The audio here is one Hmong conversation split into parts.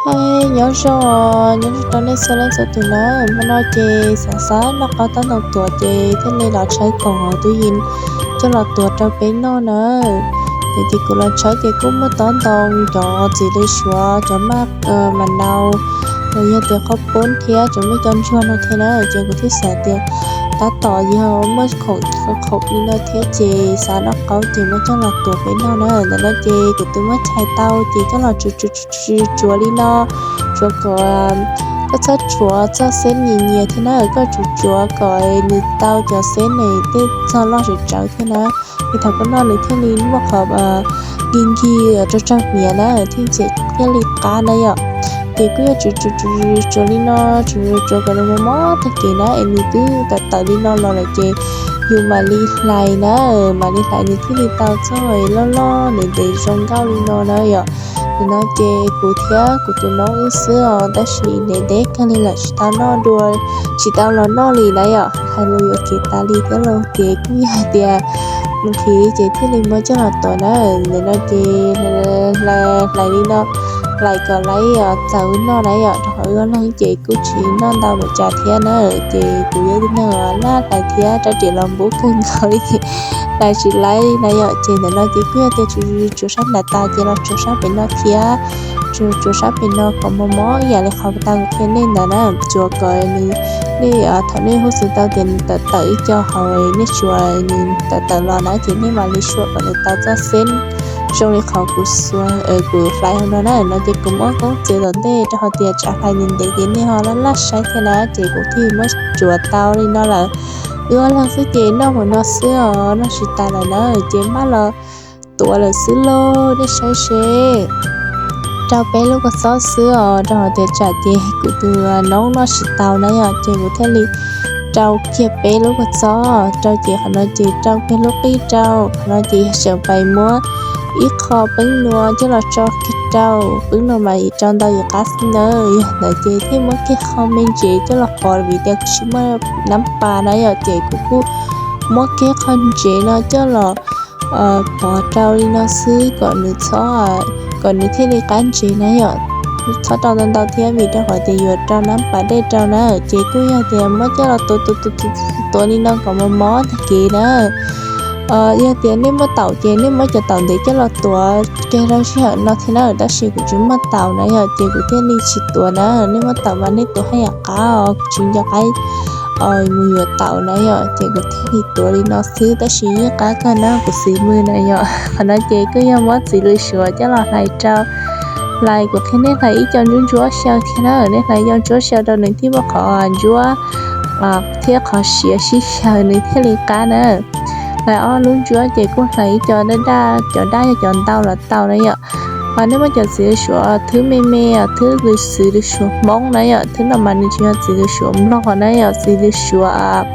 Hais nyob zoo, nyob zoo rau nej txhua leej txhua tus na. Hmo no ces xav xav noj qab tab ntoo tuav ces thiaj li los tshawb koom hauv tub yees coj los tuav rau peb noj na. Ces kuv los tshawb ces kuj muaj tob ntoo, cov txiv lws suav, cov maj, mas nau, los yog tias qhov poob thiab cov muaj cov ntsuag no thiab na, ces kuv thiaj xav tias tab tom yog muaj khoom khoom li no thiab ces xav noj qab ces muab coj los tuav peb noj na. Ntawm no ces kuv twb muab chais tau ces coj los tsuav tsuav tsuav li no, tsuav kom, koj txhob tsuav txoj xeb nyias nyias thiab na, koj tsuav tsuav kom nws tau cov xeb nws tej txog loj tsawv tsawv thiab na. Ces thaum koj noj nws thiaj li muaj qhov nkig nkig rau tsaug hniav na, thiaj txawm thiaj li qab na yom. Ces kuj yog tsuav tsuav tsuav li no, tsuav tsuav kom nws mos mos tag kev na es nws twb tawm tawm li no los lawm ces yus mam li hlais na, mam li hlais nws thiaj li tau txoj loj loj ntev ntev zoo nkauj li no na yom. Nim no ces kuv thiab kuv tus noob wb xwb os, tab sis ntev ntev kawg li lawm tsis tau noj dua, tsis tau los noj li na yom. Hais lus yuam kev tas li thiab los ces kuj yog hais tias mus nqhis ces thiaj li muab coj los tuav na. Ntawm no ces hlais li no, hlais kom lawv txaus noj na yom, rau qhov wb ob leeg ces kuj tsis noj ntau npaum cas thiab na. Ces kuv yog ib tug neeg uas laj hlais thiab rab riam los npub kawg nkaus li, hlais tsis laib na yom. Ces ntawm no ces kuj yog tias tsuav tsuav sab nram tas ces los tsuav sab pem no thiab, tsuav tsuav sab pem no kom mos mos ib yam li qhov tau qhia nej ntawd na, tsuav kom nws, nej thaum nej hu xwb tau tias nws tawm tawm ib co hauv nej tsuav nws tawm tawm los na ces nej mam li suav kom nws tau txoj xeb zoo li qhov kuv, kuv hlais hauv no na. No ces kuv muab koob txiav tom ntej rau qhov tias tsam hlais ntev ntev ces nej ho laj laj saib thiab na, ces kuv thiaj muab tsuav tau li no lawm. Wb ob leeg xwb ces noj hmo no xwb os, noj tsis tas lawm na, ces mam los tuav lawm xwb lauj, nej saib seb. Rau peb lub kua txob xwb os, rau qhov tias tsam ces kuv tus noob noj tsis tau na yom, ces kuv thiaj li rau kiag peb lub kua txob rau, ces qhov no ces rau kiag lub qij rau, qhov no ces yog seem pais muab ib qho peeb nua coj los tso kiag rau, peeb nua mas yus rau ntau yus qab xwb na, yog ntawd ces thiaj muab kiag qho me ntsev coj los pov vim tias kuv tsis muaj nab pas na yom, ces kuv kuj muab kiag qho ntsev no coj los pov rau li no xwb kom nws txhob, kom nws thiaj li qab ntsev na yom. Txhob rau ntau ntau thiab vim rau qhov tias yuav rau nab pas dej rau na, ces kuj yog tias muab coj los tuav tuav tuav tuav li no kom mos mos tag kev na. Yog tias nej muaj taum ces nej muab cov taum ntev coj los tuav kiag rau sij hawm no thiab na, tab sis kuv tsis muaj taum na yom, ces kuv thiaj li tsis tuav na. Nej muaj taum mas nej tuav haj yam qab os, kuv tsis nco qab mus yuav taum na yom, ces kuv thiaj li tuav li no xwb, tab sis yeej qab kawg na kuv xis mws na yom. Qhov no ces kuj yog muab txiv lws suav coj los hlais rau, hlais kuv qhia nej hlais ib co ntsuab ntsuab xyaw thiab na, nej hlais ib co ntsuab xyaw rau nws thiaj muaj qhov ntsuab thiab qhov siav sib xyaw nws thiaj li qab na. Hlais ob lub ntsuab ces kuj hlais ib co daj daj, cov daj yog cov ntau los tau na yom. Ho nej muab cov txiv lws suav thwb me me, thwb lws, txiv lws suav Hmoob na yom, thwb no mas nws tsis yog txiv lws suav Nplog na yom, txiv lws suav,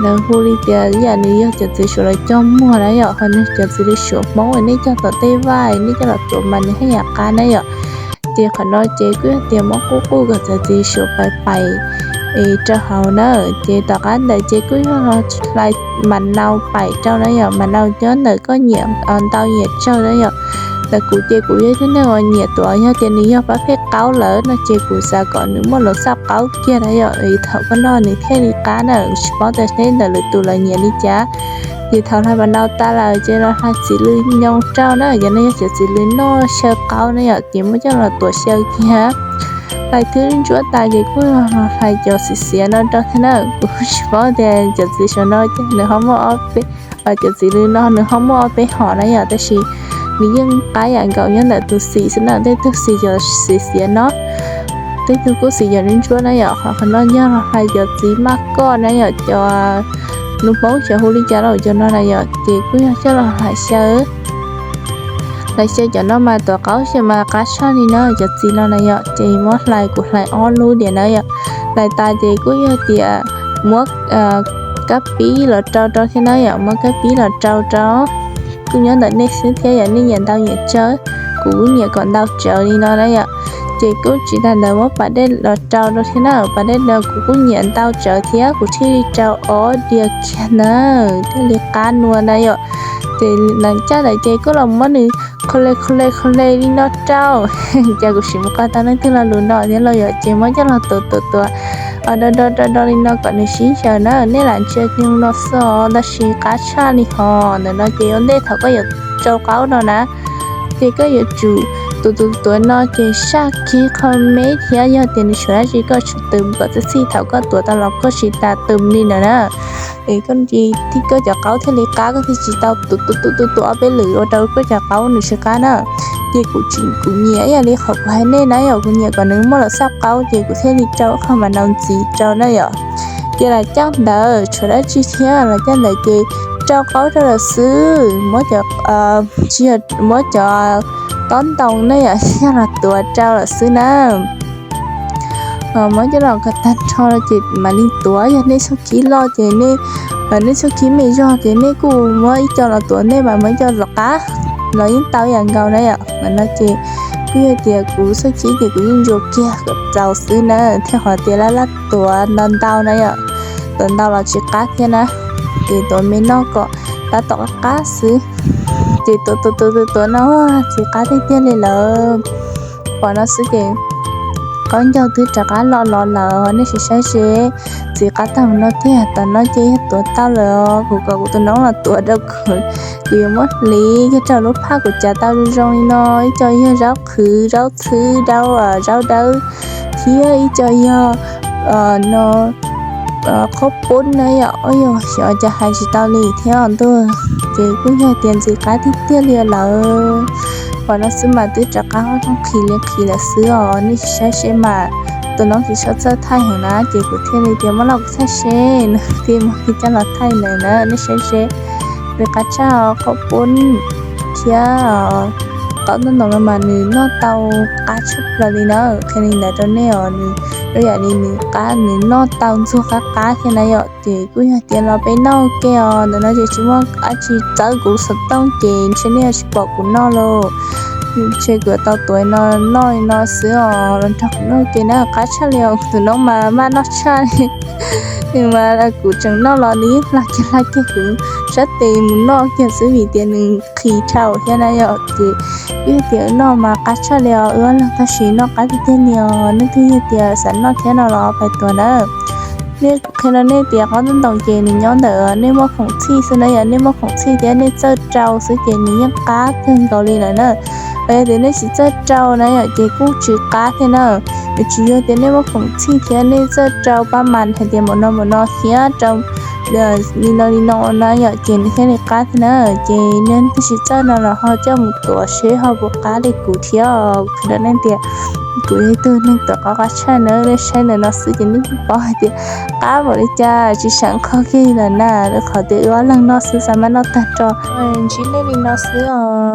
lawv hu li tias ib yam nws yog cov txiv suav los cog muag na yom, ho nws cov txiv lws suav Hmoob nej cog tom tej vaj nej coj los tuav mas nws haj yam qab na yom. Ces qhov no ces kuj yog tias muab quj quj kom cov txiv suav pais pais es rau hauv na. Ces tom qab ntawd ces kuj yog hlais mam nau pais rau na yom, mam nau nyob ntawm koj nyiam ntau nyiam tsawg na yom. Ntawm kuv ces kuv yog ib tug neeg uas nyiam tuav, yog tias nws yog pab phej qaub lawm no ces kuv xav kom nws muaj lov xaj qaub kiag na yom, thaum koj noj nws thiaj li qab na. Tsis paub tias seb ntawm lwm tus lawv nyiam li cas. Ces thaum hlais mam nau tas lawm ces los hlais txiv lws nyoo rau na, yog no yog cov txiv lws noj xyaw qaub na yom, ces muab coj los tuav xyaw kiag. Hlais thwb ntsuab tas ces kuj los hlais cov xiav xiav no rau thiab na. Kuv tsis paub tias cov txiv suav no nws ho muaj ob peb, cov txiv lws no nws ho muaj ob peb hom na yom, tab sis nws yeej qab yam nkaus nyob ntawm tus xis xwb na, tej tug xis cov xiav xiav no, tej tug kuj xis cov ntsuab ntsuab na yom. Qhov no yog los hlais cov txiv maj koj na yom, cov lus Hmoob xyov hu li cas los cov no na yom, ces kuj yog coj los hlais xyaw. Hlais xyaw cov no mas tuav qaub xyaw mas qab tshaj li na, cov txiv no na yom, ces muab hlais, kuv hlais ob lub diam na yom. Hlais tas ces kuj yog tias muab kab pib los rau rau thiab na yom, muab kab pib los rau rau. Kuj nyob ntawm nej xwb thiab yom, nej nyiam ntau nyiam tsawg, kuv kuj nyiam kom ntau tsawv li no na yom. Ces kuj tsis tas ntawd muab pas dej los rau rau thiab na, pas dej no kuv kuj nyiam ntau tsawv thiab, kuv thiaj li rau ob diav kiag na, thiaj li qab nua na yom. Ces nws caj ntawd ces kuj los muab nws Kho le kho le kho le li no rau. Cas kuv sim mus qhia tau leej twg lo lus no thiab los yom, ces muab coj los tuav tuav tuav, do do do do li no kom nws sib xyaw na. Nej lam ntsia li no xwb os, tab sis qab tshaj li hos. Ntawm no ces ua ntej thaum koj yuav rau qaub no na, ces koj yuav tsum tuav tuav tuav no ces saj kiag qho me thiab, yog tias nws tshuav dab tsi koj tsum tws kom txhij txhij, thaum koj tuav tau los koj tsis tas tws li ntawd na. Es koj, koj cov qaub thiaj li qab, koj thiaj tsis tau tuav tuav tuav ob peb lwm ua rau koj cov qaub nws tsis qab na. Ces kuv tsis, kuv nyiam ib yam li qhov kuv hais nej na yom, kuv nyiam kom nws muaj lawm xaj qaub ces kuv thiaj li rau qho mas nau ntxiv rau na yom. Ces los caj ntawd tshuav dab tsi thiab, los caj ntawd ces rau qaub rau lawm xwb, muab cov, tsis yog, muab cov tob ntoo na yom, yog los tuav rau lawm xwb na. Muab coj los kom tag nrho ces mam li tuav. Yog nej txuj khib loj ces nej, nej txuj khib me zog ces nej kuj muab ib co los tuav, nej mam muab ib co los qab los yeej tau ib yam nkaus na yom. Ntawm no ces kuj yog tias kuv txuj khib ces kuv yeej ntsuas kiag kom txaus xwb na, thiaj qhov tias laj laj tuav ntau ntau na yom, tuav ntau los tsis qab thiab na. Ces tuav me noj kom tab tom qab qab xwb. Ces tuav tuav tuav tuav tuav no txiv qab tiag tiag li lawm. Pom no xwb ces qaub ncaug twb rov qab los los lawm, nej sim saib seb. Txiv qab tag no tiag, tam no ces yog tuav tau lawm os. Kuv kom kuv tus noob los tuav rau kuv, kuv yuav muab hliv kiag rau lub phaj kuv cav tau zoo zoo li no. Ib co yog zaub qhwv, zaub txhwb, zaub, zaub dawb, thiab ib co yog no qhob poob na yom. Yog xyov cas hais tsis tau li thiab os ntuj. Ces kuj yog tias ntxim qab tiag tiag li lawm. Pom no xwb mas twb rov qab qhib li qhib lawm xwb os, nej sim saib seb mas. Tus noob tsis txawj thaij heev na, ces kuv thiaj li tias muab los kuv thaij seb, nws thiaj muab coj los thaij ntawd na, nej saib seb. Nws qab tshaj qhob poob thiab qaub ntaub ntoo no mas nws noj tau qab tshaj plaws li na. Qhia li ntawd rau nej os, nws ib yam li nws qab, nws noj tau ntxuag qab qab thiab na yom. Ces kuj yog tias los peb noj ua ke os. Ntawm no ces tsis muaj dab tsi txawb kuv xov tooj ces ntshe nej tsis pom kuv noj lauj. Ntshe kuv tau tuav no noj li no xwb os, los nrog kuv noj ua ke na. Qab tshaj li os, kuv tus noob mas maj noj tshaj li. Nws mas kuv tseem noj los nws yeej hla kiag hla kiag kuv sab tes mus noj kiag xwb vim tias nws qhis dhau thiab na yom. Ces kuj yog tias noj mas qab tshaj li os, wb ob leeg tab sis noj qab tiag tiag li os. Nej twg yog tias xav noj thiab no los pais tuav na. Nej, kuv qhia rau nej tias qaub ntaub ntoo ces nws nyob ntawm nej muaj khoom txhij xwb na yom. Nej muaj khoom txhij thiab nej txawj rau xwb ces nws yeej qab kawg nkaus li lawm na. Yog tias nej tsis txawj rau na yom ces kuj tsis qab thiab na. Nws tsis yog tias nej muaj khoom txhij thiab nej txawj rau pab mas hais tias npaum no npaum no thiab rau li no li no na yom ces nws thiaj li qab thiab na. Ces nej twg tsis txawj no los ho coj mus tuav seb ho puas qab li kuv thiab. Kuv qhia rau nej tias kuv yog ib tug neeg tuav qaub qab tshaj na, nej saib ntawm no xwb ces nej yeej paub hais tias qab npaum li cas, tsis sawv qhov kiag lawm na. Qhov tias wb ob leeg noj xwb xav mas noj tag tso. Ntsib nej li no xwb os.